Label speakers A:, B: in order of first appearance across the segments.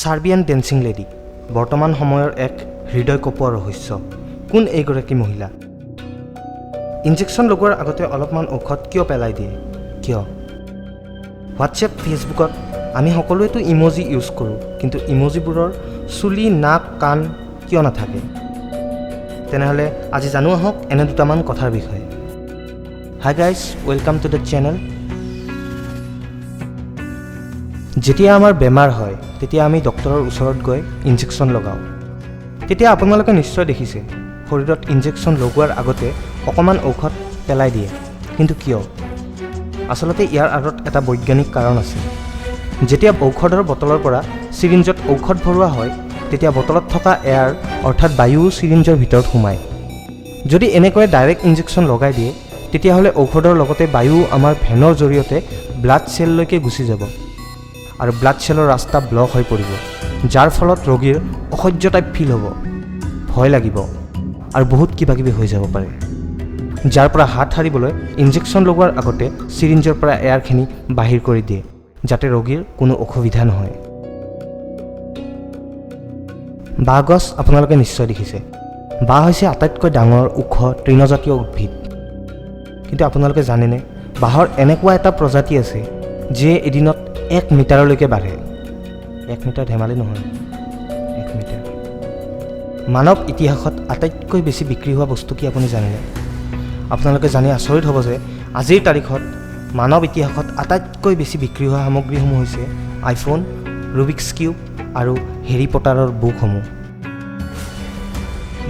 A: Serbian dancing lady, বৰ্তমান সময়ৰ এক হৃদয় কঁপোৱা ৰহস্য। কোন এইগৰাকী মহিলা? ইনজেকশ্যন লগোৱাৰ আগতে অলপমান ঔষধ কিয় পেলাই দিয়ে? কিয়? হোৱাটছএপ, ফেচবুকত আমি সকলোৱেতো ইম'জি ইউজ কৰোঁ, কিন্তু ইম'জিবোৰৰ চুলি, নাক, কাণ কিয় নাথাকে? তেনেহ'লে আজি জানো আহক এনে দুটামান কথাৰ বিষয়ে। Hi guys, welcome to the channel. যেতিয়া আমাৰ বেমাৰ হয়, তেতিয়া আমি ডক্তৰৰ ওচৰত গৈ ইনজেকশ্যন লগাওঁ। তেতিয়া আপোনালোকে নিশ্চয় দেখিছে, শৰীৰত ইনজেকশ্যন লগোৱাৰ আগতে অকণমান ঔষধ পেলাই দিয়ে। কিন্তু কিয়? আচলতে ইয়াৰ আঁৰত এটা বৈজ্ঞানিক কাৰণ আছে। যেতিয়া ঔষধৰ বটলৰ পৰা চিৰিঞ্জত ঔষধ ভৰোৱা হয়, তেতিয়া বটলত থকা এয়াৰ অৰ্থাৎ বায়ু চিৰিঞ্জৰ ভিতৰত সোমায়। যদি এনেকৈ ডাইৰেক্ট ইনজেকশ্যন লগাই দিয়ে, তেতিয়াহ'লে ঔষধৰ লগতে বায়ু আমাৰ ভেনৰ জৰিয়তে ব্লাড চেললৈকে গুচি যাব আৰু ব্লাড চেলৰ ৰাস্তা ব্লক হৈ পৰিব, যাৰ ফলত ৰোগীৰ অসহ্য টাইপ ফিল হ'ব, ভয় লাগিব আৰু বহুত কিবা কিবি হৈ যাব পাৰে। যাৰ পৰা হাত সাৰিবলৈ ইনজেকশ্যন লগোৱাৰ আগতে চিৰিঞ্জৰ পৰা এয়াৰখিনি বাহিৰ কৰি দিয়ে, যাতে ৰোগীৰ কোনো অসুবিধা নহয়। বাঁহগছ আপোনালোকে নিশ্চয় দেখিছে। বাঁহ হৈছে আটাইতকৈ ডাঙৰ ওখ তৃণজাতীয় উদ্ভিদ। কিন্তু আপোনালোকে জানেনে, বাঁহৰ এনেকুৱা এটা প্ৰজাতি আছে যিয়ে এদিনত 1 মিটাৰলৈকে বাঢ়ে? 1 মিটাৰ ধেমালি নহয়, 1 মিটাৰ। মানৱ ইতিহাসত আটাইতকৈ বেছি বিক্ৰী হোৱা বস্তু কি আপুনি জানেনে? আপোনালোকে জানি আচৰিত হ'ব যে আজিৰ তাৰিখত মানৱ ইতিহাসত আটাইতকৈ বেছি বিক্ৰী হোৱা সামগ্ৰীসমূহ হৈছে আইফোন, ৰুবিক্স কিউব আৰু হেৰি পটাৰৰ বুকসমূহ।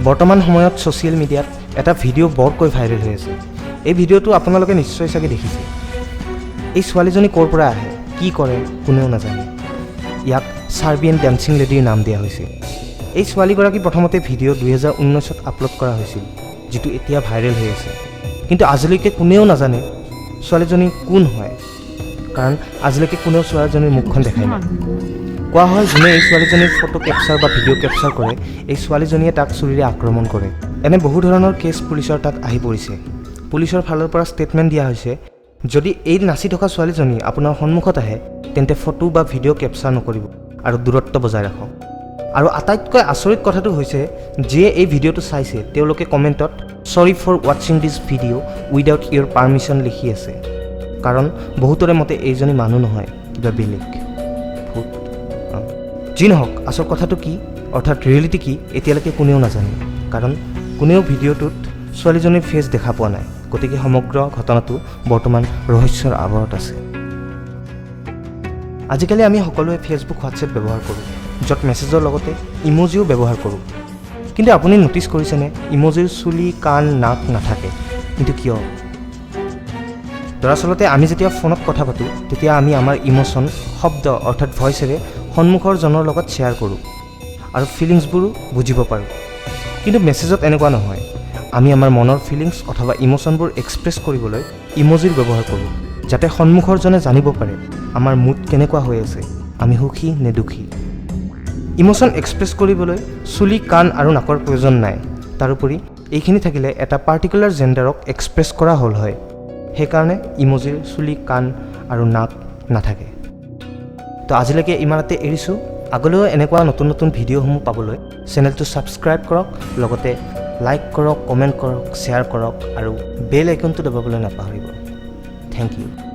A: বৰ্তমান সময়ত ছ'চিয়েল মিডিয়াত এটা ভিডিঅ' বৰকৈ ভাইৰেল হৈ আছে। এই ভিডিঅ'টো আপোনালোকে নিশ্চয় চাগে দেখিছে। এই ছোৱালীজনী ক'ৰ পৰা আহে, কি কৰে, কোনেও নাজানে। ইয়াক ছাৰ্বিয়ান ডেন্সিং লেডিৰ নাম দিয়া হৈছে। এই ছোৱালীগৰাকী প্ৰথমতে ভিডিঅ' 2019ত আপলোড কৰা হৈছিল, যিটো এতিয়া ভাইৰেল হৈ আছে। কিন্তু আজিলৈকে কোনেও নাজানে ছোৱালীজনী কোন হয়, কাৰণ আজিলৈকে কোনেও ছোৱালীজনীৰ মুখখন দেখাই নাই। কোৱা হয়, যোনে এই ছোৱালীজনীৰ ফটো কেপচাৰ বা ভিডিঅ' কেপচাৰ কৰে, এই ছোৱালীজনীয়ে তাক চুৰিৰে আক্ৰমণ কৰে। এনে বহু ধৰণৰ কেছ পুলিচৰ তাত আহি পৰিছে। পুলিচৰ ফালৰ পৰা ষ্টেটমেণ্ট দিয়া হৈছে, যদি এই নাচি থকা ছোৱালীজনী আপোনাৰ সন্মুখত আহে, তেন্তে ফটো বা ভিডিঅ' কেপচাৰ নকৰিব আৰু দূৰত্ব বজাই ৰাখক। আৰু আটাইতকৈ আচৰিত কথাটো হৈছে, যিয়ে এই ভিডিঅ'টো চাইছে, তেওঁলোকে কমেণ্টত "Sorry for watching this video without your permission" লিখি আছে। কাৰণ বহুতৰে মতে এইজনী মানুহ নহয়, কিবা বেলেগ ভূত। যি নহওক, আচল কথাটো কি, অৰ্থাৎ ৰিয়েলিটি কি, এতিয়ালৈকে কোনেও নাজানে, কাৰণ কোনেও ভিডিঅ'টোত ছোৱালীজনীৰ ফেচ দেখা পোৱা নাই। গতিকে সমগ্ৰ ঘটনাটো বৰ্তমান ৰহস্যৰ আৱৰত আছে। আজিকালি আমি সকলোৱে ফেচবুক, হোৱাটছএপ ব্যৱহাৰ কৰোঁ, য'ত মেছেজৰ লগতে ইম'জিও ব্যৱহাৰ কৰোঁ। কিন্তু আপুনি ন'টিছ কৰিছেনে, ইম'জিৰ চুলি, কাণ, নাক নাথাকে? কিন্তু কিয়? দৰাচলতে আমি যেতিয়া ফোনত কথা পাতোঁ, তেতিয়া আমি আমাৰ ইম'শ্যন শব্দ অৰ্থাৎ ভইচেৰে সন্মুখৰ জনৰ লগত শ্বেয়াৰ কৰোঁ আৰু ফিলিংছবোৰো বুজিব পাৰোঁ। কিন্তু মেছেজত এনেকুৱা নহয়। আমি আমাৰ মনৰ ফিলিংছ অথবা ইম'শ্যনবোৰ এক্সপ্ৰেছ কৰিবলৈ ইম'জিৰ ব্যৱহাৰ কৰোঁ, যাতে সন্মুখৰ জনে জানিব পাৰে আমাৰ মুড কেনেকুৱা হৈ আছে, আমি সুখী নে দুখী। ইম'শ্যন এক্সপ্ৰেছ কৰিবলৈ চুলি, কাণ আৰু নাকৰ প্ৰয়োজন নাই। তাৰোপৰি এইখিনি থাকিলে এটা পাৰ্টিকুলাৰ জেণ্ডাৰক এক্সপ্ৰেছ কৰা হ'ল হয়। সেইকাৰণে ইম'জিৰ চুলি, কাণ আৰু নাক নাথাকে। তো আজিলৈকে ইমানতে এৰিছোঁ। আগলৈও এনেকুৱা নতুন নতুন ভিডিঅ'সমূহ পাবলৈ চেনেলটো ছাবস্ক্ৰাইব কৰক, লগতে লাইক কৰক, কমেণ্ট কৰক, শ্বেয়াৰ কৰক আৰু বেল আইকনটো দবাবলৈ নাপাহৰিব। Thank you.